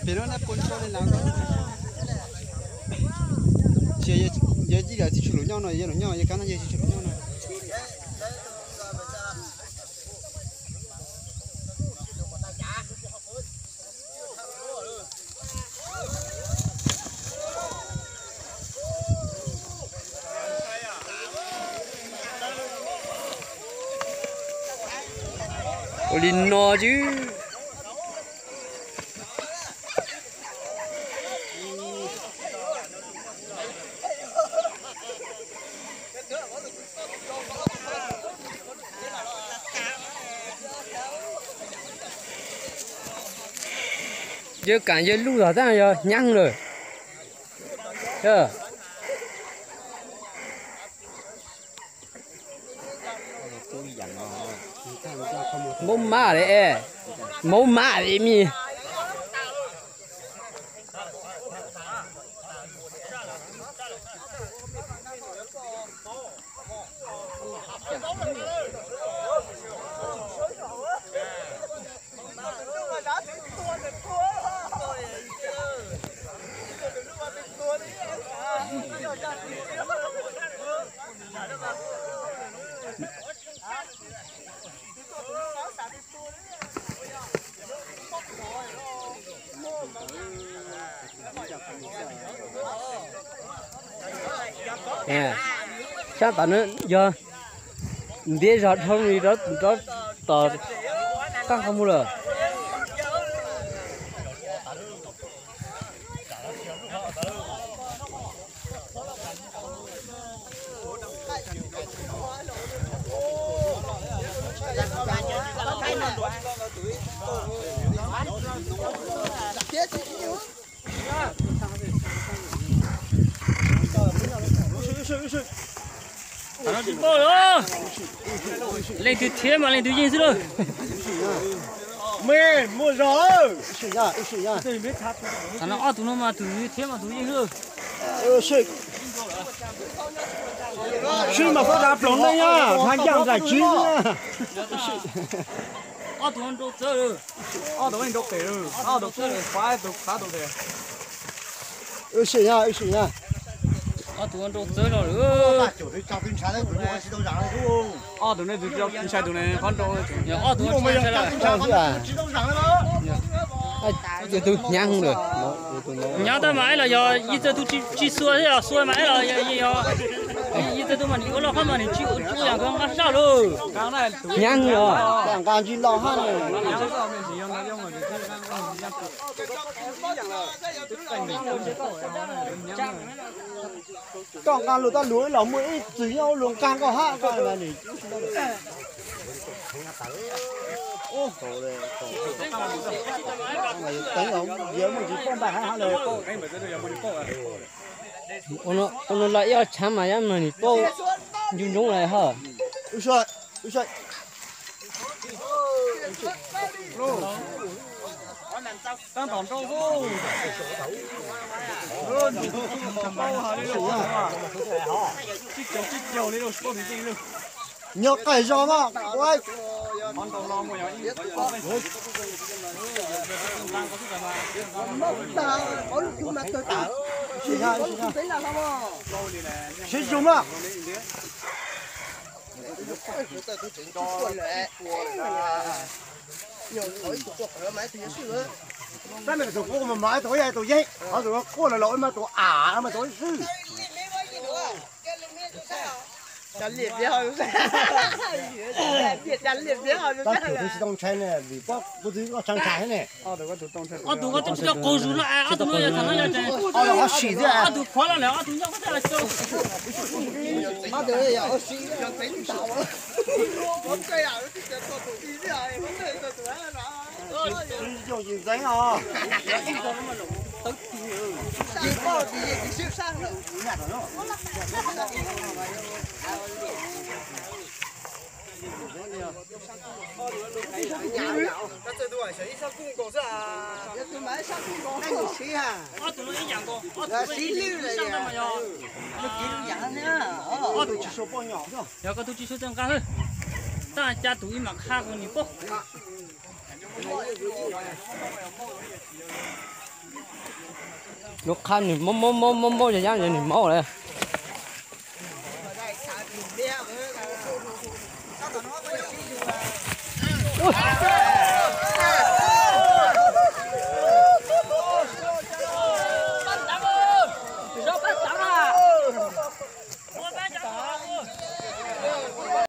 Pem no na pos tso li lawm. Tsis yog, yog yij lam txiv tshuaj lus nyob no, yog lus nyob yog kab no yog txiv tshuaj lus nyob no. Ua li no xwb. Yawg kam yawg luj los tab yog hnyav lawm. Maub mab li, maub mab li mi. Sab tom no yog ntiab zog dhau li rov tom qab qhov muag lawm. Leej twg thiab mas leej twg yeej xwb lauj. Thaum no ob tug no mas tus thiab mas tus yeej xwb. Sib mas pab dav ploog neej na, pab ncaaj nqaim tswb na. Ob tug nrau txawv, ob tug nrau pem, ob tug pab tus pab tus pem. Wb sim na, wb sim na. Ob tug nrau txawv no lawm. Ob tug ne tus ntshai tus ne qhov nrau. Ob tug ntshai lawm. Tus hnyav lawm. Hnyav tab mas ib los yog ib txawg tug tsis xua thiab, yog xua mas ib los yog ib txawg tug mas nws ua loj qhov mas nws tsis ua yam nkaus nqa saj lauj. Hnyav os. Nqa ntsis los hab. Koj nqa lug taj lug ib los muaj ib txwg nyob ua luag nqa koj hab koj. Teev los yog muaj tsis paub npaj hab hab le. Ua no los ib ob tshav mas yog nws paub ncu ntsoov lawm hab. Tab tom nrau xwb. Tsis caug tsis caug li, tsis paub twg yeej li. Nyob qaij zog mas. Sib zug mas. Tab meeg tus quaj mas tus ib yam tus yeeb, ho tus quaj los los mas tus am mas tus ib xwb. Tab tus twb tsis tau ntshai ne, vim pob kuv twb tshee ntshai thiab ne. Ob tug ko twb tsis tau qaug zug no, ob tug no yog thaum no yog tseem, ob tug qhuav los lawm, ob tug nyob ko tag los xyov. Ob tug no ib yam nkaus, ob tug no ib yam nkaus, yog koj tug tsis suav poj nyob, yog koj tug tsis suav txawj nqa xwb, tab cas tus ib mam qha kuv nim paub. Lub qhab nws mob mob mob mob mob, yog yab nws mob lawm.